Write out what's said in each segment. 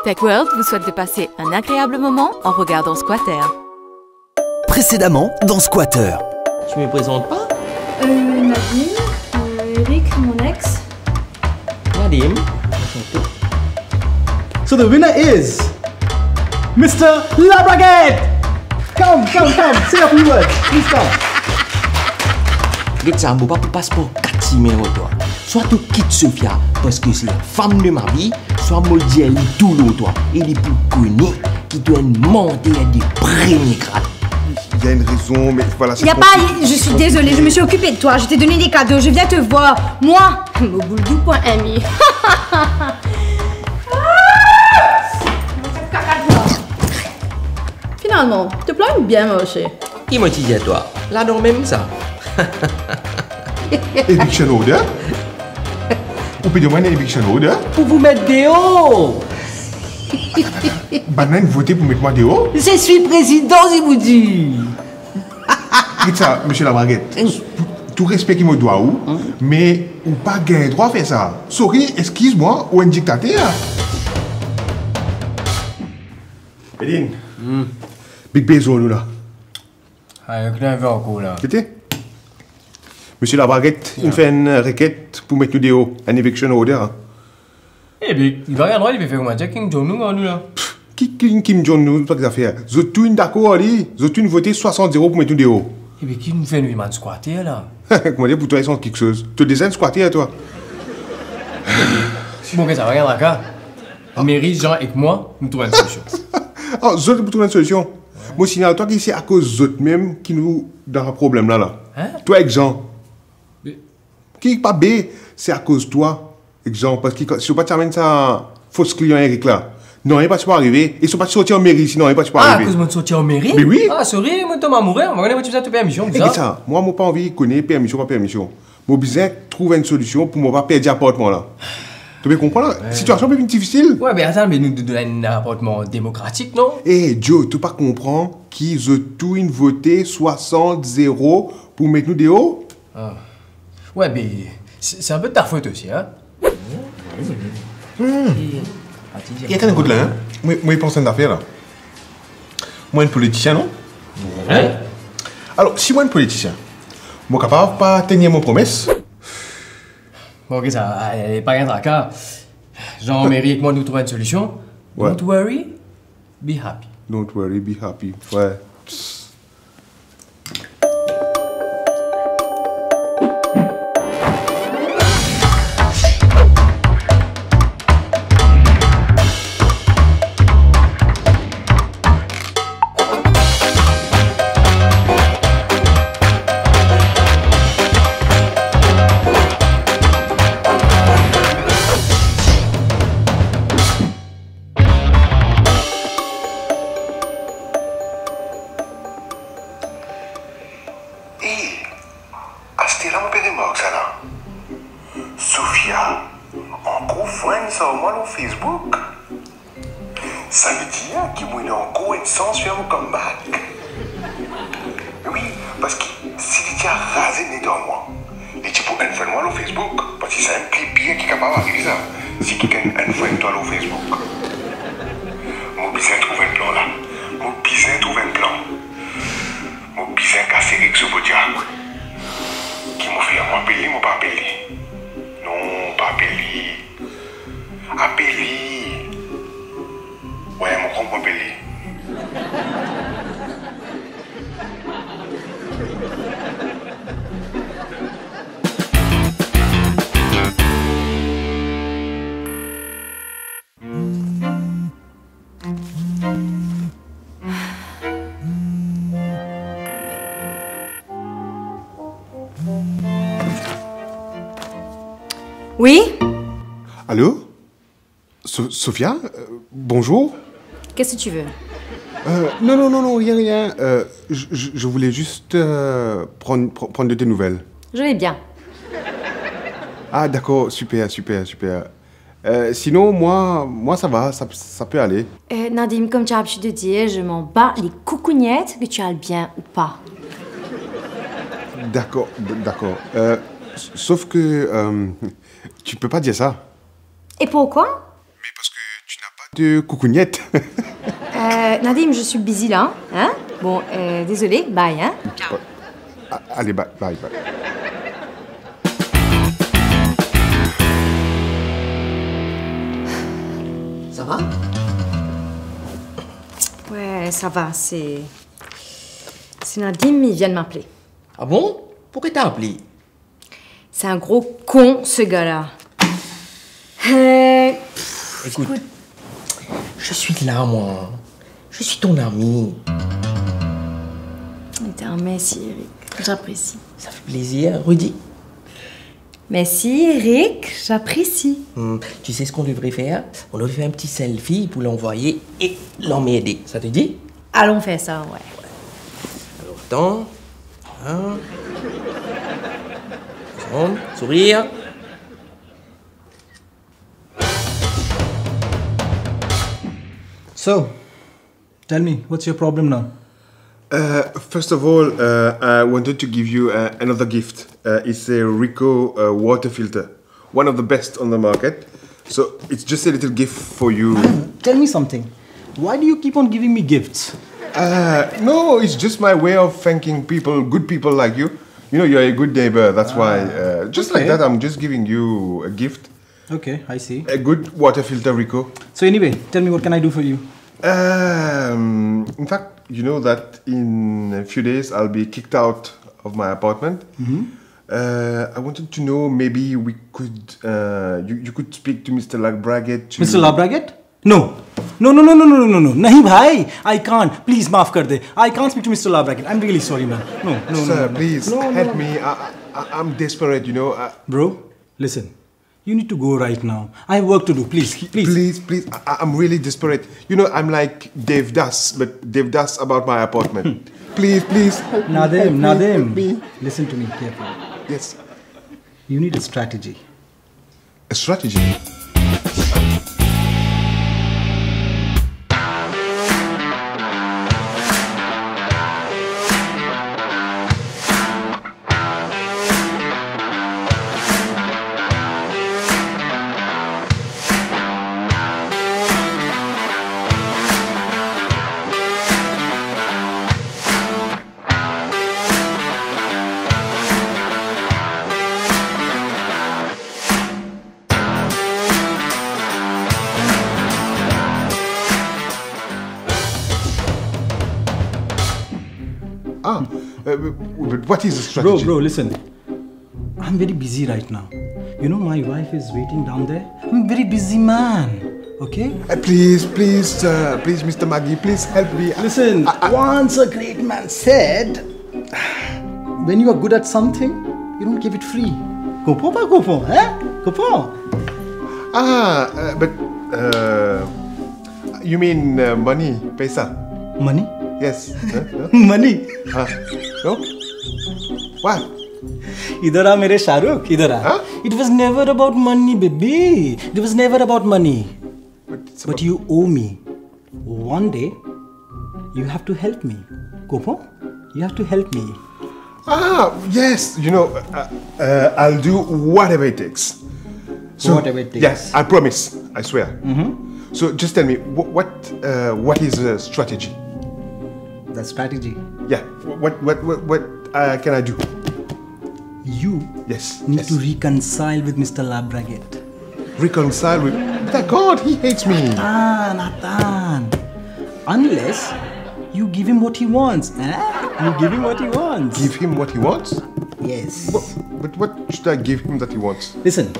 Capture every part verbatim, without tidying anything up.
Tech World vous souhaite de passer un agréable moment en regardant Squatter. Précédemment dans Squatter. Tu me présentes pas ? Euh, Nadine, euh, Eric, mon ex. Nadine, enchanté. So the winner is Mister Labraguette! Come, come, come, say a few words, please come. Get sa, mo pa pou pas par kat simin lor twa. Swa to kit Sofia, parski se la femme de ma vie, swa mo dir li tou lor twa, e li pou kone ki to enn manter de premie grad. Il y a une raison, mais voilà, c'est compliqué. Y a pas, je suis désolée, je me suis occupée de toi, je t'ai donné des cadeaux, je viens te voir. Moi, mo boul dou pran enn mi. Finalman, to plan bien marse. Ki mo ti dir twa? Ladan mem sa. Eviction order? Ou pe demann eviction order? Pou vou met deor. Bann la inn vote pou met mwa deor? Je suis président, je vous dis. Get sa, Misie Labraguette. Tou respe ki mo dwa ou, me ou pa gagn drwa fer sa. Sorry, eskiz mwa, ou enn diktater. Edine, big bezwen nou la. Ayo, ki ena ankor la? Gete. Misie Labraguette, inn fer enn reket pou met nou deor, enn eviction order, hein. Ebe, li pa gagn drwa, li pe fer kouma King John nou, nou la. Pff, ki King, King John nou, pa ki zafer. Zot tou inn dakor ar li, zot tou inn vote swasant zero pou met nou deor. Ebe, ki nou fer nou, bann squatter la? Kouma dir, pou twa, li sanz kiksoz. To deza enn squatter, twa. Bon, ki sa, pa gagn traka. Meri, Jean ek mwa, nou trouv enn solision. Ah, zot pou trouv enn solision. Mo signal twa ki se akoz zot mem ki nou dan sa problem la, la. Hein? Twa ek Jean. Be- Ki pa be, se akoz twa, ek Jean, parski si ou pa ti amenn sa fos klian Eric la, nanye pa ti pou arive, e si ou pa ti sorti an meri, si nanye pa ti pou arive. Ah, akoz mo sorti an meri? Be wi. Ah, sorry, mo tom amoure, mo pa kone mo ti bizin to permision, bizar. Ek sa, mwa, mo pa anvi kone permision, pa permision. Mo bizin trouv enn solision pou mo pa perdi apartman la. To pe konpran la? Sitiasion pe vinn difisil. Wi, be atann, be nou, nou, nou enn apartman demokratik, non? Eh, Joe, to pa konpran ki zot tou inn vote swasant zero pou met nou deor? Ah. Wi, be, se, se enn pe ta fot osi, hein? Hmm. E atann, ekout la, hein? Mo, mo pans enn zafer la. Mo enn politisien, non? Hein? Alor, si mo enn politisien, mo kapav pa tenir mo promes? Bon, ok, sa, eh, pa gagn traka. Jean, Meri ek mwa, nou trouv enn solision. Wi. Don't worry, be happy. Don't worry, be happy. Wi. Eh, aster la mo pe remark sa la. Sofia ankor friends ar mwa lor Facebook. Sa vedir ki mo ena ankor enn sans fer mo comeback. Wi, parski si li ti al raze net ar mwa, li ti pou unfriend mwa lor Facebook, parski sa enn pli pir ki kapav arive sa, si kikenn unfriend twa lor Facebook. Mo bizin trouv enn plan la. Mo bizin trouv enn plan. Mo bizin kas Eric so podiam. Ki mo fer? Mo apel li, mo pa apel li? Non, pa apel li. Apel li. Wi, mo konpran, apel li. Oui ? Allô ? So-, Sofia, euh, bonjour. Qu'est-ce que tu veux ? Euh, non, non, non, non, rien, rien. Euh, je, je, je voulais juste, euh, prendre, pr-, prendre de tes nouvelles. Je vais bien. Ah, d'accord, super, super, super. Euh, sinon, moi, moi, ça va, ça, ça peut aller. Euh, Nadim, comme tu as l'habitude de dire, je m'en bats les coucougnettes que tu ailles bien ou pas. D'accord, d-, d'accord. Euh, s-, sauf que, euh, tu peux pas dire ça. Et pourquoi ? Mais parce que tu n'as De coucougnette. Euh, Nadim, je suis busy là, hein? Bon, euh, désolé, bye, hein? Ah, allez, bye, bye, bye. Ça va? Ouais, ça va, c'est, c'est Nadim, il vient de m'appeler. Ah bon? Pourquoi t'as appelé? C'est un gros con, ce gars-là. Euh, pff, écoute, écoute, je suis là, moi. Je suis ton ami. Putain, merci, Eric. J'apprécie. Ça fait plaisir. Redis. Merci, Eric. J'apprécie. Hmm, tu sais ce qu'on devrait faire? On devrait faire un petit selfie pour l'envoyer et l'emmerder. Ça te dit? Allons faire ça, ouais. Alors, attends. Hein? Ensemble, sourire. So, tell me, what's your problem now? Uh, first of all, uh, I wanted to give you, uh, another gift. Uh, it's a Rico, uh, water filter, one of the best on the market. So it's just a little gift for you. Tell me something. Why do you keep on giving me gifts? Uh, no, it's just my way of thanking people, good people like you. You know, you're a good neighbor, that's why. Ah, uh, just like okay. That, I'm just giving you a gift. Okay, I see. A good water filter, Rico. So anyway, tell me, what can I do for you? Um, in fact, you know that in a few days I'll be kicked out of my apartment. Mm-hmm. Uh, I wanted to know, maybe we could, uh, you, you could speak to Mister Labraget to... Mister Labraget? No. No, no, no. Nahi bhai, I can't. Please, maaf kar de. I can't speak to Mister Labraget. I'm really sorry, man. No, no, no, no, no. Sir, please, help me. No, no, no. I, I, I'm desperate, you know. I... Bro, listen. You need to go right now. I have work to do. Please, please. Please, please. I, I, I'm really desperate. You know, I'm like Devdas, but Devdas about my apartment. Hmm. Please, please, help me, Nadim, help me, Nadim, help me. Listen to me carefully. Yes. You need a strategy. A strategy? Ah, uh, but what is the strategy? Bro, bro, listen. I'm very busy right now. You know, my wife is waiting down there. I'm very busy man, okay? Uh, please, please, uh, please, Mister Maggi, please help me. Listen, I, I... Once a great man said, "When you are good at something, you don't give it free." Comprends pas, comprends, hein? Comprends? Ah, uh, but, uh, you mean, uh, money, paisa? Money? Yes. Huh? Huh? Money? Ah, no? What? इधर आ मेरे शाहरुख, इधर आ। हाँ? It was never about money, baby. It was never about money. But it's about... But you owe me. One day, you have to help me. Comprends? You have to help me. Ah, yes, you know, uh, uh, I'll do whatever it takes. So, whatever it takes. Yes, I promise, I swear. Mm-hmm. So just tell me, wh-, what, uh, what is the strategy? The strategy? Yeah, wh-, what, what, what, what, uh, can I do? You... Yes, yes. Need to reconcile with Mister Labraget. Reconcile with... But I can't, he hates me. Atan, Atan. Unless you give him what he wants, eh? You give him what he wants. Give him what he wants? Yes. But, but what should I give him that he wants? Listen,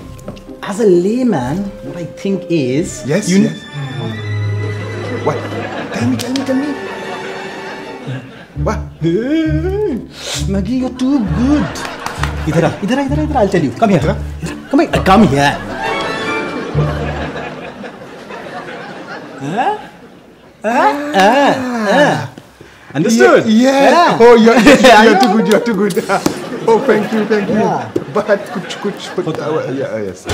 as a layman, what I think is... Yes, you... Yes. What? Tell me, tell me, tell me. What? Hey, Maggi, you're too good. इधर आ, इधर आ, इधर आ, इधर आ, I'll tell you. Come here. इधर आ? Come here. Come here. Huh? Huh? Ah. Ah. Ah. Understood? Yeah, yeah. Yeah. Oh, you're, you're, you're too good, you're too good. Oh, thank you, thank you. Yeah. But kuch, kuch, but, uh, yeah, yes.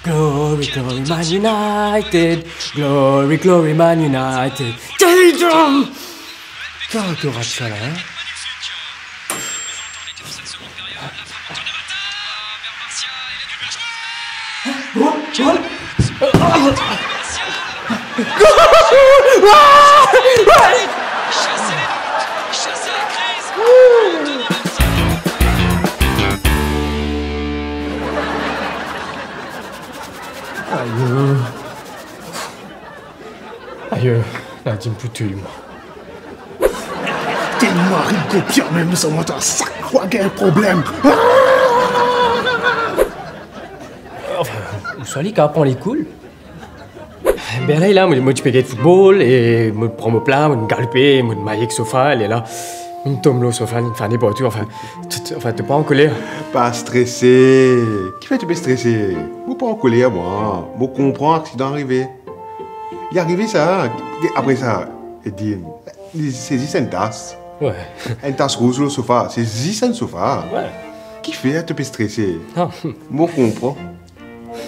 Glory, glory, Man United. Glory, glory, Man United. Telegram. Quel retour à ça, là, hein? Goal, goal. Ayo. Ayo, Nadine pou touy mwa. Telman rigopian mem, sa mwa, sak fwa gagn problem. Anfin, ouswa li kapav pran li koul. Berla la, mo, mo ti pe get foutbol, e mo pran mo pla, mo galoupe, mo may ek sofa, lerla mo tom lor sofa, li fane partou, anfin, t-, t-, anfin, to pa ankoler? Pa strese. Kifer to pe strese? Mo pa ankoler mwa, mo konpran aksidan arive. Li arive sa, apre sa, Edine, li se zis enn tas. Wi. Enn tas rouz lor sofa, se zis enn sofa. Wi. Kifer to pe strese? Non. Mo konpran.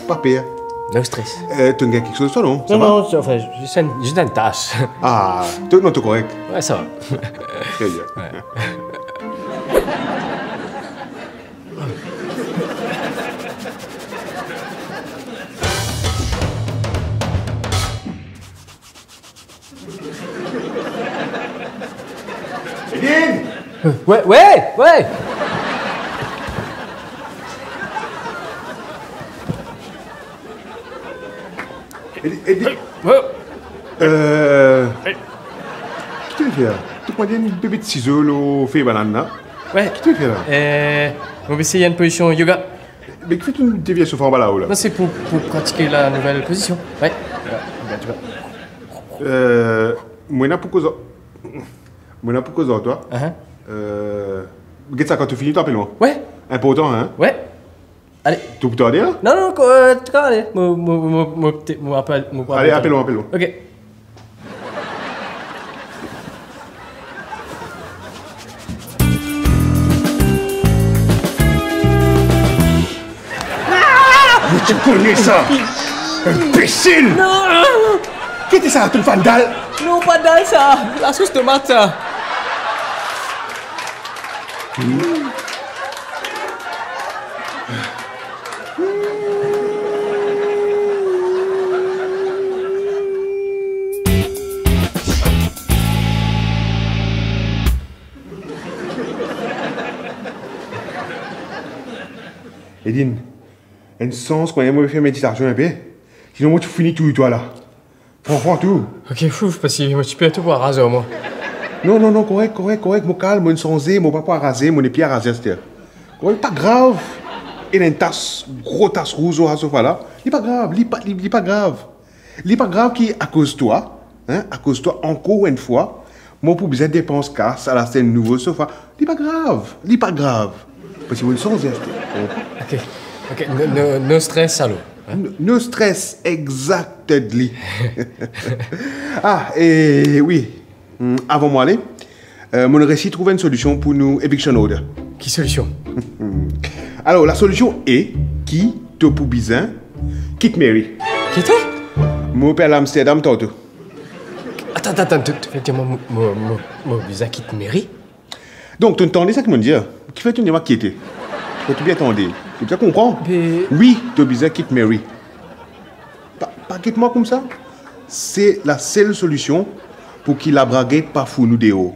Pa per. No stress. Eh, to gagn kiksoz twa, non? Sa va? Non, non, anfin, zis enn, zis enn tas. Ah, to, non, to korek. Wi, sa va. Tre bien. Wi. Edine! Wi, wi, wi! Edine, Edine. Wi. Eh, ki to fer la? To pran enn bebe sizo lor fey banann la. Wi. Ki to fer la? Eh, mo pe sey enn pozision yoga. Me kifer to devir sofa anba lao la? Non, se pou, pou pratik la nouvel pozision. Wi. Wi, wi, wi. Eh, mo ena pou koz ar, mo ena pou koz ar twa. Ahan. Eh, get sa, kan to fini, to apel mwa. Wi. Inportan, hein? Wi. Ale. To pou tarde, hein? Non, non, ko-, eh, to ale. Mo, mo, mo, mo, te, mo apel, mo pou apel. Ale, apel mwa, apel mwa. Ok. Mo ti kone sa! Inbesil! Non! Ki ti sa, to fann dal? Non, pa dal sa. Lasos tomat sa. Edine, enn sans koumadir mo fer meditasion inpe. Sinon mo ti fini touy twa la. Pran, pran tou. Ok, ouf, parski mo ti per to pou araz ar mwa. Non, non, non, korek, korek, korek, mo kalm, mo inn sanze, mo pa pou araze, mo nepli araze aster. Korek, pa grav. Ena enn tas, gro tas rouz lor sa sofa la. Li pa grav, li pa, li, li pa grav. Li pa grav ki akoz twa, hein, akoz twa, ankor enn fwa, mo pou bizin depans kas al aste enn nouvo sofa. Li pa grav, li pa grav. Parski mo inn sanze aster. Ok, ok, no, no, no stress alor. No, no stress, exactly. Ah, e wi. Hmm, avan mo ale, eh, mo resi trouv enn solision pou nou eviction order. Ki solision? Alor, lasolision e ki to pou bizin kit meri. Kit? Mo pe al Amsterdam tanto. Atann, atann, atann, to, to fer dir mwa mo, mo, mo, mo bizin kit meri? Donk, to tande seki mo dir? Kifer to dir mwa kite? Fo to bien tande. To bizin konpran. Me wi, to bizin kit meri. Pa, pa get mwa koumsa. Se lasel solision pou ki labrage pa four nou deor.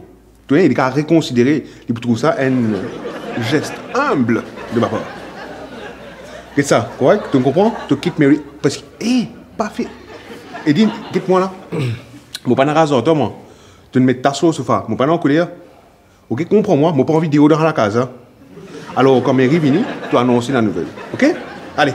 To, li kapav rekonsidere, li pou trouv sa enn zes inb de ma par. Get sa, korek? To konpran? To kit meri, parski, eh, pa fer. Edine, get mwa la. Mo pa'nn araz ar twa mwa. To met tas lor sofa. Mo pa'nn ankoler. Ok, konpran mwa, mo pa anvi deor dan lakaz la. Alor, kan meri vini, to anons li lanouvel. Ok? Ale.